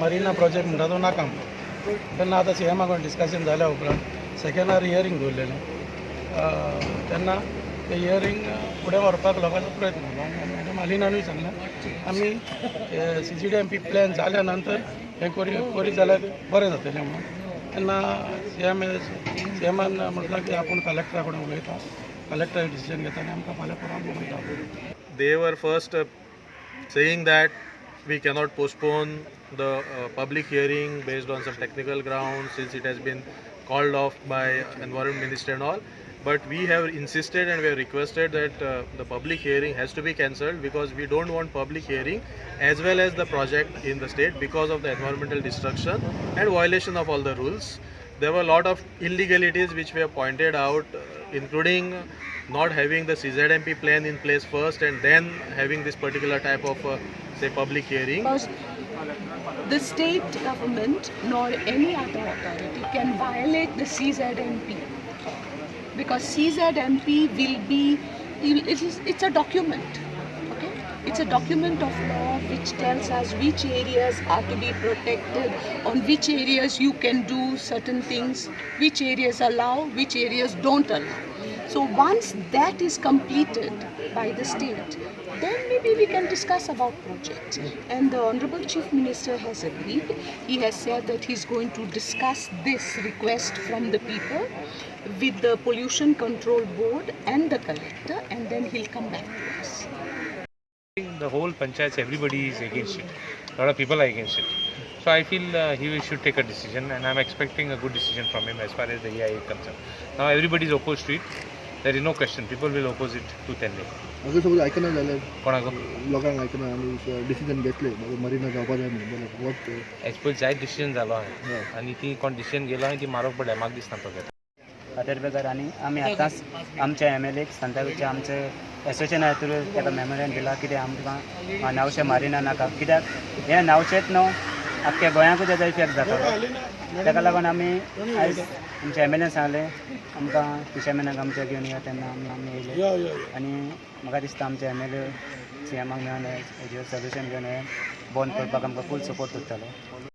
Marina project म्हणटा तो नाका म्हणून. तेन्ना आतां सीएमा कडेन डिस्कशन जाल्या उपरांत सेकंड आर हियरींग दवरलेलें, तेन्ना ते हियरींग फुडें व्हरपाक लोकांचो प्रयत्न जालो आनी मॅडम आलिनानूय सांगलें आमी CZMP plan जाल्या नंतर हें करीत जाल्यार बरें जातलें म्हणून. तेन्ना सीएमान म्हटलां की आपूण कलेक्टरा कडेन उलयता, कलेक्टर डिसिजन घेता आनी आमकां फाल्यां परत उलयता. They were first saying that we cannot postpone the public hearing based on some technical grounds since it has been called off by Environment Minister and all. But we have insisted and we have requested that the public hearing has to be cancelled because we don't want public hearing as well as the project in the state because of the environmental destruction and violation of all the rules. There were a lot of illegalities which we have pointed out, including not having the CZMP plan in place first and then having this particular type of say public hearing. Because the state government nor any other authority can violate the CZMP, because CZMP will be, it's a document, okay? It's a document of law which tells us which areas are to be protected, on which areas you can do certain things, which areas allow, which areas don't allow. So once that is completed by the state, then maybe we can discuss about projects. And the Honorable Chief Minister has agreed. He has said that he's going to discuss this request from the people with the Pollution Control Board and the collector, and then he'll come back to us. The whole panchayats, everybody is against it. A lot of people are against it. So I feel he should take a decision, and I'm expecting a good decision from him as far as the EIA is concerned. Now everybody is opposed to it. There is no question. People will oppose it tooth and nail. अगर suppose आयकना जाल्यार कोणाक लोकांक आयकना आनी decision घेतले marina जावपा जाय न्ही जाल्यार what as per जायत डिसिजन जालो आहा आनी ती कोण डिसिजन गेलो आनी ती मारोवंक पडल्या म्हाका दिसना तो घेता. फातर्पेकार आनी आमी आतांच आमच्या एमएलए सांताक्रूजच्या आमचे एसोसिएशना थ्रू ताका मेमोरेंडम दिला कितें आमकां नावशें मारिना नाका, कित्याक हें नावशेंच न्हू आख्ख्या गोंयाकूच तेजो इफेक्ट जाता. ताका लागून आमी आयज आमच्या एमएलएन सांगलें आमकां फिशरमॅनाक आमच्या घेवन या, तेन्ना आमी येयले आनी म्हाका दिसता आमचे एमएलए सीएमाक मेळोन हेजेर सोल्युशन घेवन हें बंद करपाक आमकां फूल सपोर्ट करतलो.